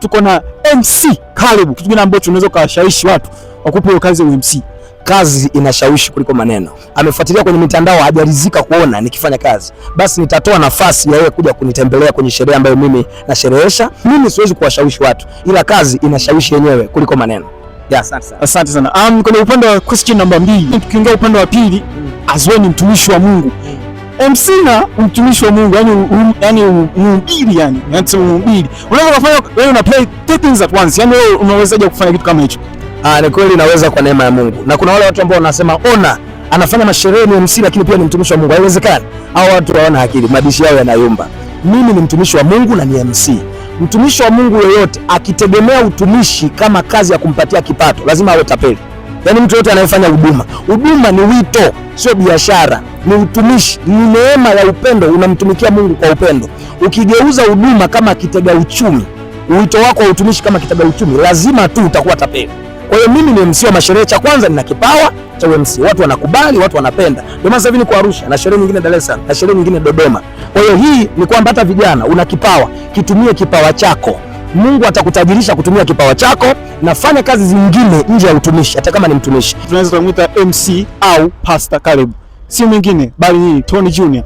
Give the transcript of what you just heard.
Tuko na MC Caleb. Kitu gani ambacho unaweza ukawashawishi watu wakupe hiyo kazi ya MC? Kazi inashawishi kuliko maneno. Amefuatilia kwenye mitandao, hajaridhika kuona nikifanya kazi, basi nitatoa nafasi ya yeye kuja kunitembelea kwenye sherehe ambayo mimi nasherehesha. Mimi siwezi kuwashawishi watu, ila kazi inashawishi yenyewe kuliko maneno. Yeah, asante sana. Asante sana. Kwenye upande wa question namba 2, tukiingia upande wa pili, as wewe ni mtumishi wa Mungu. MC na mtumishi wa Mungu, yani mhubiri yani tuseme mhubiri. Unaweza kufanya wewe una play two things at once. Yani wewe unawezaje kufanya kitu kama hicho? Ah, ni kweli naweza kwa neema ya Mungu. Na kuna wale watu ambao wanasema ona anafanya masherehe ni MC lakini pia ni mtumishi wa Mungu. Haiwezekani. Hao watu hawana akili, madishi yao yanayumba. Mimi ni mtumishi wa Mungu na ni MC. Mtumishi wa Mungu yoyote akitegemea utumishi kama kazi ya kumpatia kipato, lazima awe tapeli. Yaani mtu yoyote anayefanya huduma, huduma ni wito, sio biashara, ni utumishi, ni neema ya upendo, unamtumikia Mungu kwa upendo. Ukigeuza huduma kama kitega uchumi, wito wako wa utumishi kama kitega uchumi, lazima tu utakuwa tapeli. Kwa hiyo mimi ni MC wa masherehe. Cha kwanza nina kipawa cha MC, watu wanakubali, watu wanapenda. Ndio maana sasa hivi niko Arusha na sherehe nyingine Dar es Salaam na sherehe nyingine Dodoma. Kwa hiyo hii ni kwamba hata vijana, una kipawa, kitumie kipawa chako. Mungu atakutajirisha kutumia kipawa chako, na fanya kazi zingine nje ya utumishi, hata kama ni mtumishi. Tunaweza kumuita MC au Pastor Caleb. Si mwingine bali ni Tony Junior.